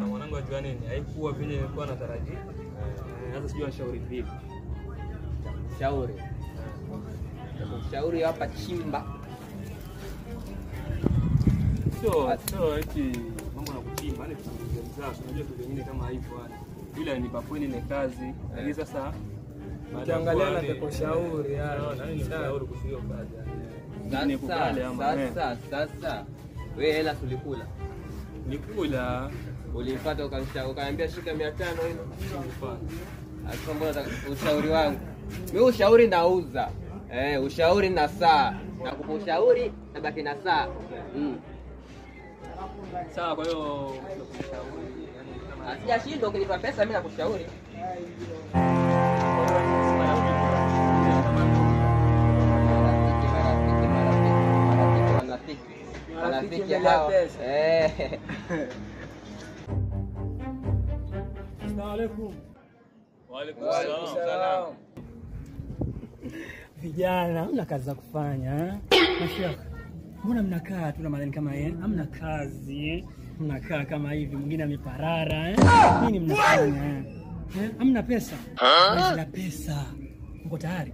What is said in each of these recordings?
Mwanangu ajua nini? Haikuwa vile nilikuwa natarajia. Sasa sijui anashauri vipi. Shauri. Shauri hapa chimba. Sio eti mambo ya kuchimba, yani kuzungumza, unajua vitu vingine kama hivyo yani. Ila ni kweli ile kazi, lakini sasa ukiangalia na kushauri yani. Nani ni mshauri kuhusu hiyo kazi yani? Sasa wewe hela tulikula. Nikula ulifuata ukaniambia shika 500 hilo. Sasa mbona ushauri wangu? Mimi ushauri nauza. Ushauri na saa. Nakupa ushauri nabaki na saa. Sawa, kwa hiyo sijashindwa ukinipa pesa mimi nakushauri. Marafiki hawa. Assalamu alaikum. Wa alaikum salaam. Vijana, hamna kazi za kufanya eh? Mashaka. Mbona mnakaa tu na madhani kama yeye? Hamna kazi eh? Mnakaa kama hivi, mwingine ameparara eh? Nini mnafanya eh? Hamna pesa. Hamna pesa. Mko tayari?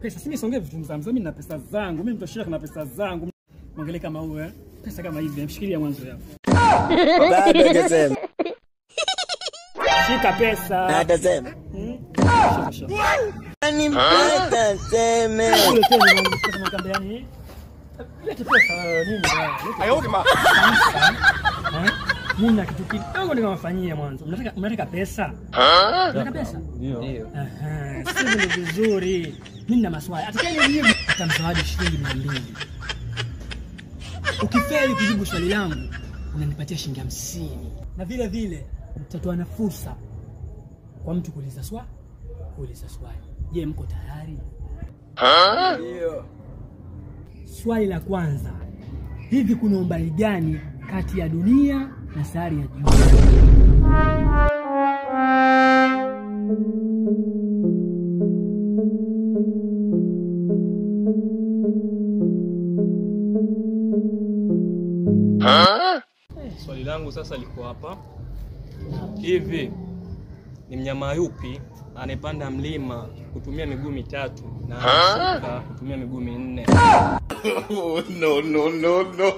Pesa, si nisongee vitu mzamza, mimi nina pesa zangu, mimi mtosheka na pesa zangu. Mwangalie kama huyo eh? Pesa kama hivi, mshikilia mwanzo hapo. Bado hajasema. Shika pesa. Na atasema. Nani mpata seme. Lete pesa nini? Ayodi ma. Mimi na kitu kidogo nikamfanyia mwanzo. Mnataka pesa? Mnataka pesa? Ndio. Sisi ni vizuri. Mimi nina maswali. Atakaye nitamzawadi shilingi 200. Ukifeli kujibu swali langu, unanipatia shilingi 50. Na vile vile mtatoa na fursa kwa mtu kuuliza swali. Kuuliza swali. Je, mko tayari? Ndio. Swali la kwanza. Hivi kuna umbali gani kati ya dunia na sayari ya jua? Swali langu sasa liko hapa. Hivi ni mnyama yupi anayepanda mlima kutumia miguu mitatu na anashuka kutumia miguu minne? Oh, no no no no.